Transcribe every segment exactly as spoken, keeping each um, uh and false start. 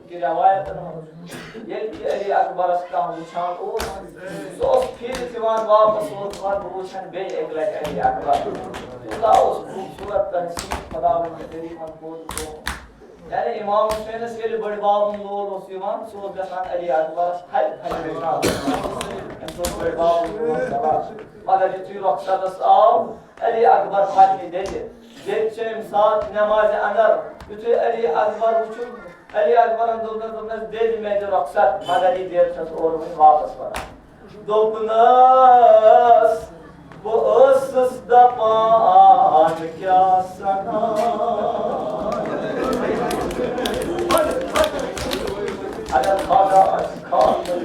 کہِ روایتن منٛز ییٚلہِ تہِ علی اکبرس کانٛہہ وٕچھان اوس، سُہ اوس پھیٖرِتھ یِوان واپس، اوس دپان، "بہٕ وٕچھن بیٚیہِ اَکہِ لٹہِ علی اکبر۔" تیوٗتاہ اوس خوٗبصوٗرت تحسین خداوند کریمن پوٚز گوٚمُت۔ یعنی امام حسینس ییٚلہِ بٔڑِ بابُن لول اوس یِوان، سُہ اوس گژھان علی اکبرس تھلہِ تھلہِ وٕچھان۔ أمِس اوس بٔڑِ بابُن لول ژلان۔ مگر یُتھُے رۄخصتس آو، علی اکبر پننہِ دٮ۪دِ۔ دٮ۪دِ چھِ أمۍ ساتہٕ نٮ۪مازِ اندر، یُتھُے علی اکبر وُچھُن، علی اکبرن دوٚپنس، دوٚپنس، "دٮ۪دِ، مےٚ دِ رۄخصت، مگر یہِ دٮ۪د چھَس اورٕ وۄنۍ واپس وَنان۔" دوٚپنس، "بہٕ ٲسٕس دپان کیٛاہ سنا، اگر خدا آسہِ خاطر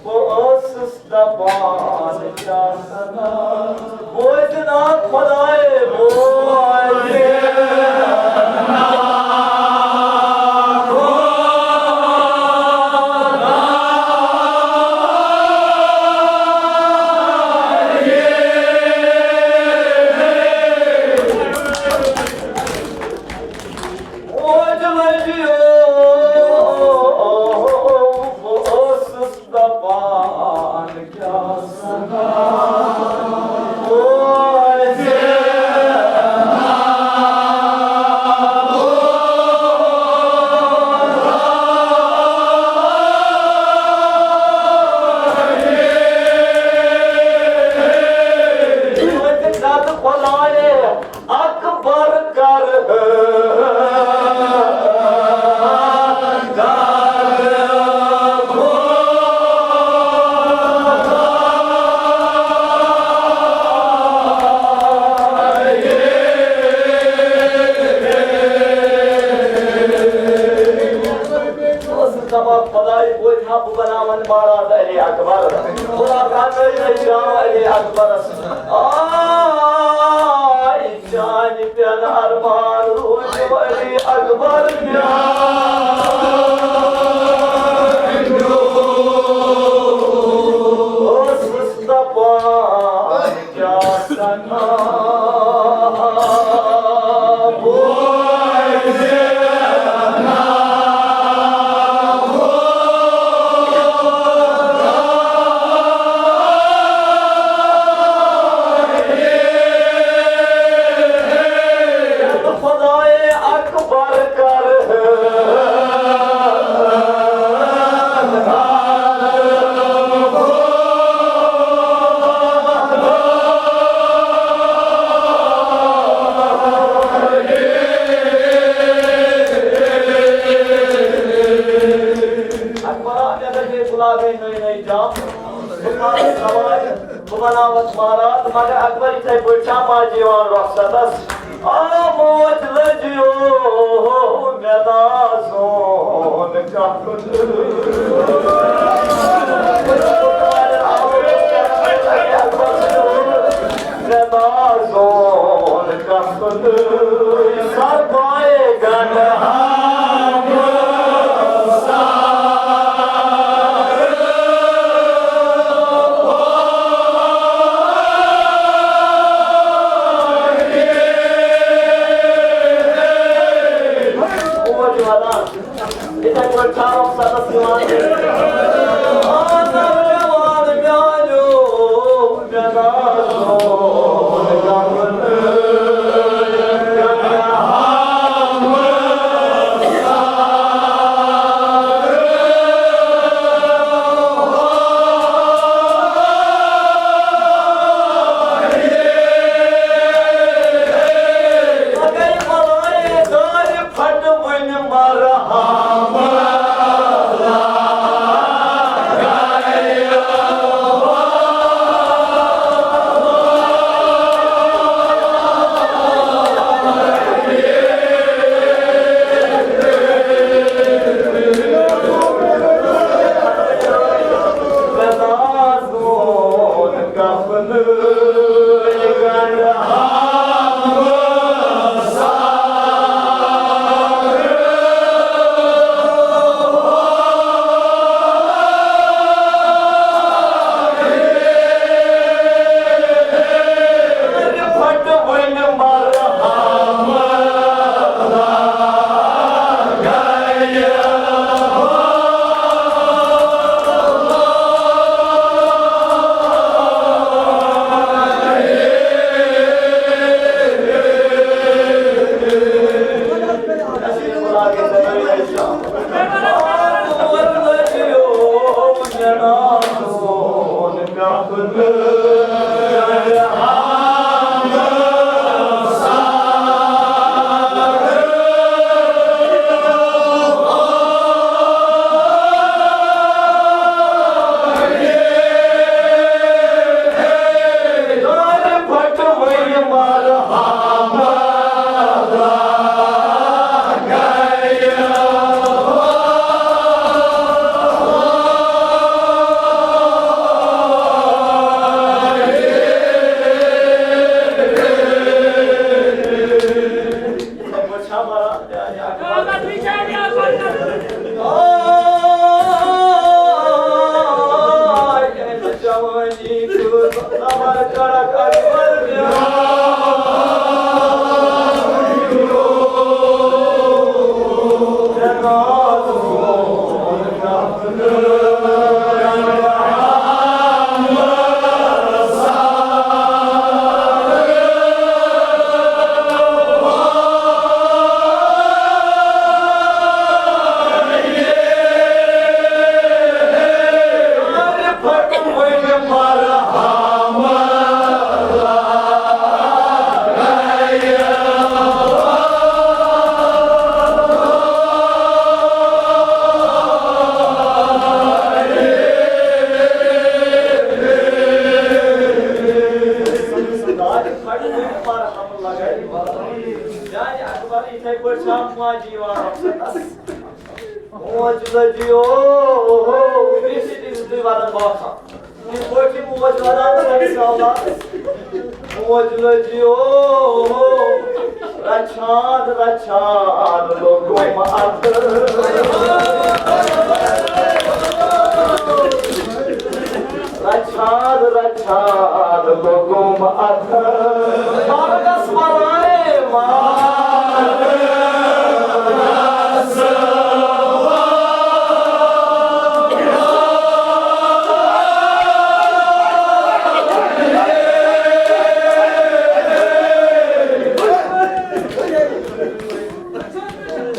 بہٕ ٲسٕس دپان کیٛاہ سنا، بوزِ نا خۄداے، بوزِ نا۔ بوزِ لجیو، بہٕ ٲسٕس دپان کیٛاہ سنا، بوزِ نا، بوزِ نا، بوزِ نا۔ اکبر کر، کر۔ خداے بوزِ ہا، بہٕ بناون بارات علی اکبر، بہٕ لاگہٕ ہا نٔے نٔے جام علی اکبرس۔ آے چانہِ پٮ۪ن ارمان روٗدِم علی اکبر میانیو۔ ٲسٕس دپان کیٛاہ سنا، بوزِ نا، بوزِ نا۔ خداے اکبر کر۔ اکبرا، مےٚ گژھِ گۄلابی نٔے نٔے جام۔ بہٕ کھالہٕ سوارِ، بہٕ بناوَتھ مہراز، مگر اکبر یِتھَے پٲٹھۍ چھا ماجہِ یِوان رۄخصتس؟ آ موج لٔجیو مےٚ نازُن کَتھ۔ مےٚ نازُن کَتھ سرپایہِ گنٛڈ ہامہٕ۔ اوج ودان۔ یِتھَے پٲٹھۍ چھا رۄخصتس یِوان۔ آ نوجوان میٛانیو، مےٚ نازُن کَرُن۔ پھٹوٕنۍ مرہم۔ جانِ اکبر، یِتھَے پٲٹھۍ چھا ماجہِ یِوان رۄخصتَس؟ موج لٔجِو، بیٚیہِ چھِ تٔمِس تُہۍ وَنان باسان۔ یِتھ پٲٹھۍ چھِ موج وَنان سٲنِس اولادَس۔ موج لٔجِو، رَچھان، رَچھان لوٚگُم اَتھٕ۔ رَچھان، رَچھان لوٚگُم اَتھٕ۔ مَرگَس وَرٲے مَرگَس۔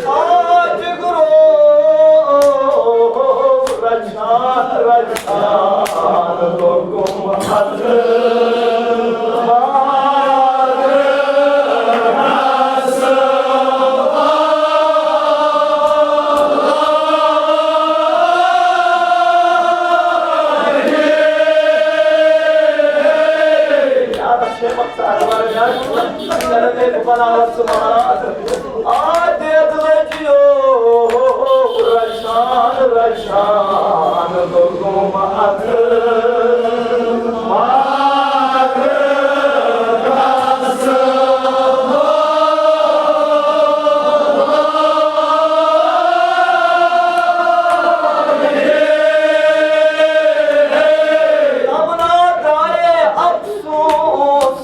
آ جگرو، رچھان، رچھان لوگم حد۔ آدت لجیو رچھان رچھان لوگم اتھ ماگرس۔ تمنا دارے افسوس۔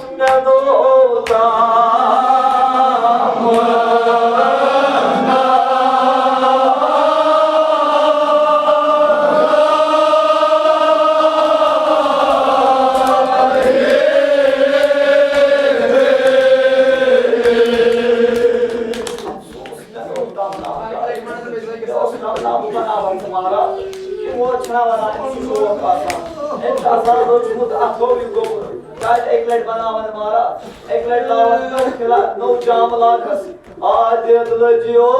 کیازِ اَکہِ لَٹہِ بَناوَن مارا، اَکہِ لَٹہِ لاوَن نٔو قلعہ، نوٚو جام لاگَس۔ آدت لجیو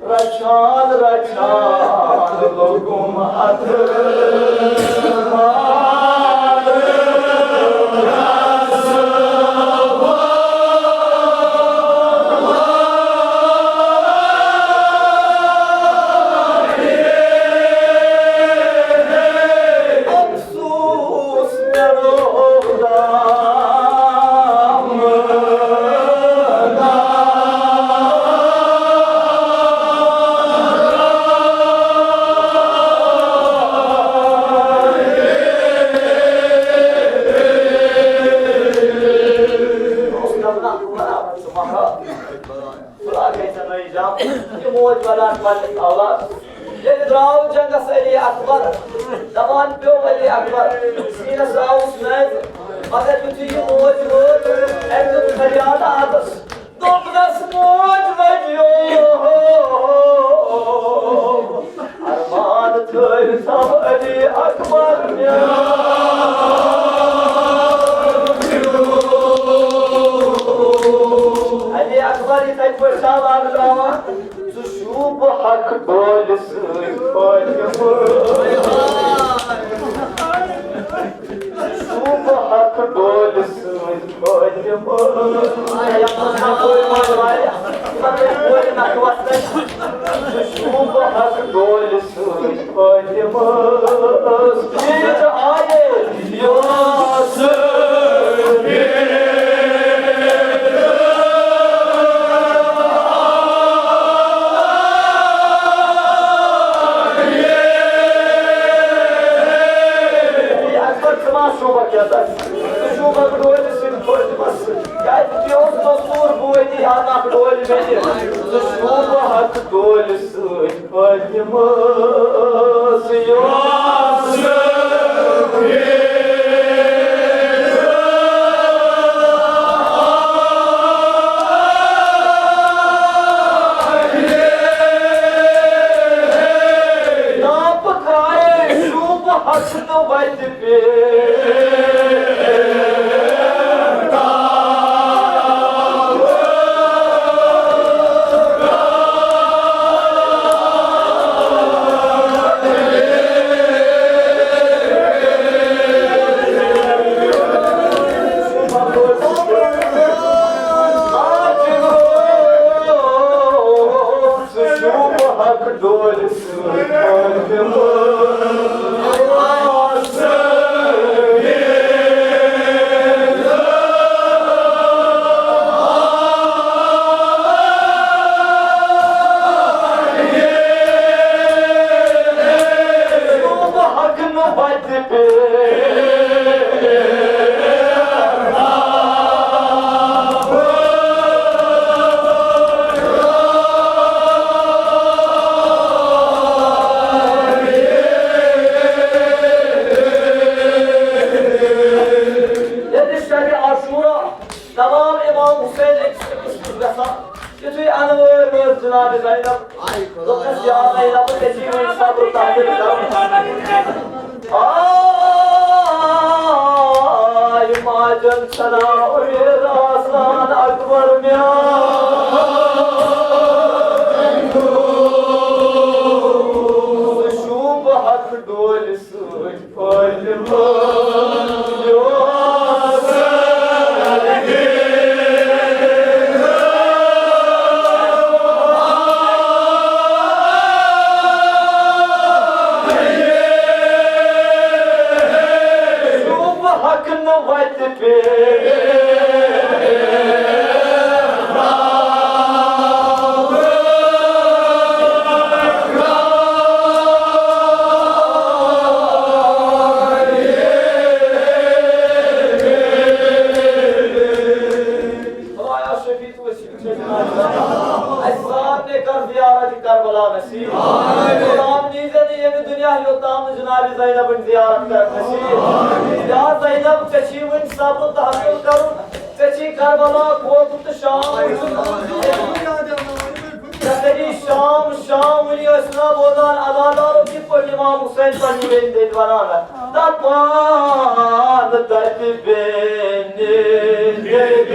رچھان رچھان لوگم اتھ۔ خدا گژھِ نہٕ یہِ جان، یہِ موج وَدان پنٛنِس اولادَس۔ ییٚلہِ درٛاو جنٛگَس علی اکبر، دَپان پیوٚو علی اکبر، سیٖنَس آوُس نیزٕ، مگر یُتھُے یہِ موج وٲژ، أمۍ دیُت فریاد آبَس۔ دوٚپنَس، موج لَگیو، ارمان تھٲوۍ تو علی اکبر مےٚ۔ علی اکبر یِتھَے پٲٹھۍ چھا لاگناوان، ژٕ شوٗبہٕ حق ڈولہِ سۭتۍ فاطمہٕ۔ شوٗبہٕ حق ڈولہِ سۭتۍ فاطمہٕ۔ اے، یَتھ منٛز چھا کورِ منٛز واریاہ؟ یِمَن گٔے کورِ نَکھٕ وَسنَے۔ شوٗبہٕ حق ڈولہِ سۭتۍ فاطمہٕ۔ بیٖچ آیے یوسف۔ اکبر، ژٕ ما شوٗبکھ یَتَس؟ ژٕ شوٗبکھ ڈولہِ سۭتۍ فاطمَس سۭتۍ۔ کیٛازِ یہِ اوس دستوٗر، بہٕ وٲتی ہا نَکھ ڈولہِ مےٚ دِ۔ ژٕ شوٗبہٕ حق ڈولہِ سۭتۍ فاطمَس یوسف۔ ناپہٕ کھارے شوٗبہٕ حق تہٕ وَتہِ پے۔ ییٚلہِ شبِ عاشورا تمام امام حسین أکِس أکِس کُن گژھان، یُتھُے انوٲرۍ وٲژ جناب زینب، دوٚپنَس، یا زینب، ژےٚ چھُے وۄنۍ صبر تحمل کرُن۔ آے ماجن ژھنا اُمید آسان اکبر میٛانہِ۔ شوٗبہٕ حق ڈولہِ سۭتۍ۔ خدایا شفیع، تو وسیع۔ اَسہِ سارنٕے کر زیارت کربلا نصیب۔ غلام نیٖزن ییٚمہِ دُنیا یوٚتام نہٕ جناب زینبٕنۍ زیارت کرن نصیب۔ یا زینب، ژےٚ چھی وٕنہِ صبر تحمل کرُن، ژےٚ چھی کربلا، کوفہٕ تہٕ شام وٕچھُن۔ ژےٚ کٔری شام، شام وٕنی ٲسۍ نا بوزان عزادارو کِتھ پٲٹھۍ امام حسین پننہِ بیٚنہِ دٔدۍ ونان۔ دپان دپہِ بیٚنہِ دٔدِ۔